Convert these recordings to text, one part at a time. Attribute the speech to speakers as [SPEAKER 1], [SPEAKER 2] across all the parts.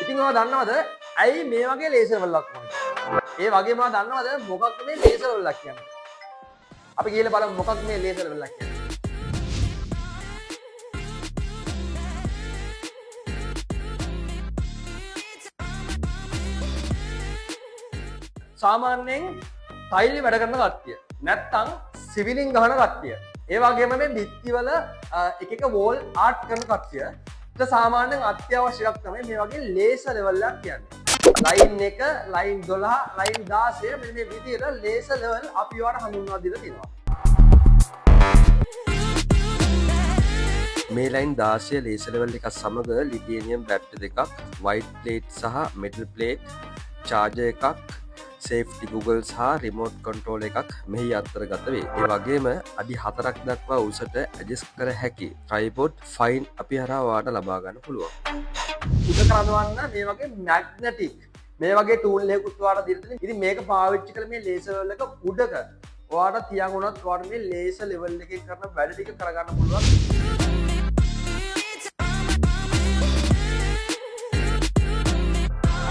[SPEAKER 1] ඉතින් ඔයා දන්නවද ඇයි මේ වගේ ලේසර් ලෙවල් එකක් ඕනේ? ඒ වගේම ඔයා දන්නවද මොකක්ද මේ ලේසර් ලෙවල් එකක් කියන්නේ? අපි ගිහලා බලමු මොකක්ද මේ ලේසර් ලෙවල් එකක් කියන්නේ. සාමාන්‍යයෙන් ටයිල් වැඩ කරන කට්ටිය නැත්තම් සිවිලින් ගහන කට්ටිය, ඒ වගේම මේ බිත්තිවල එක එක වෝල් ආර්ට් කරන කට්ටියට සාමාන්‍යයෙන් අත්‍යවශ්‍ය එකක් තමයි මේ වගේ ලේසර් ලෙවල් එකක් කියන්නේ. ලයින් 1, ලයින් 12, ලයින් 16 මෙන්න මේ විදිහට ලේසර් ලෙවල් අපි ඔයාලට හඳුන්වා දීලා තියෙනවා.
[SPEAKER 2] මේ ලයින් 16 ලේසර් ලෙවල් එකක් සමග ලිතියනියම් බැටරි දෙකක්, වයිට් ප්ලේට් සහ මෙටල් ප්ලේට්, චාර්ජර් එකක්, සේෆ්ටි ගොගල් සහ රිමෝට් කන්ට්‍රෝල් එකක් මෙහි අන්තර්ගත වේ. ඒ වගේම අඩි 4ක් දක්වා උසට ඇඩ්ජස්ට් කර හැකි ට්‍රයිපොඩ් ෆයින් අපි හරහා ඔයාට ලබා ගන්න පුළුවන්.
[SPEAKER 1] උඩ කරනවන්න මේ වගේ මැග්නටික් මේ වගේ ටූල් එකකුත් ඔයාලට දීලා තියෙනවා. ඉතින් මේක පාවිච්චි කරලා මේ ලේසර් ලෙවල් එක උඩක ඔයාලට තියන් වුණත් ඔයාලට මේ ලේසර් ලෙවල් එකේ කරන වැඩ ටික කරගන්න පුළුවන්.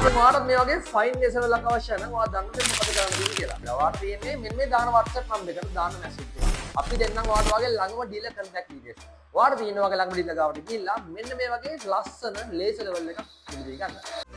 [SPEAKER 1] ඉතින් ඔයාලට මේ වගේ ෆයින් ලේසර් ලෙවල් එකක් අවශ්‍ය නම් ඔයා දන්න දේ මොකද කරන්න තියෙන්නේ කියලා. දැන් ඔයාලට තියෙන්නේ මෙන්න මේ දාන WhatsApp number එකට දාන මැසේජ් එක. අපි දෙන්නම් ඔයාලට වගේ ළඟම ඩීලර් කන්ටැක්ට් ඩීටේල්ස්. ඔයාලට තියෙන වගේ ළඟම ඩීලර් ගාවට ගිහිල්ලා මෙන්න මේ වගේ ලස්සන ලේසර් ලෙවල් එකක් මිලදී ගන්න.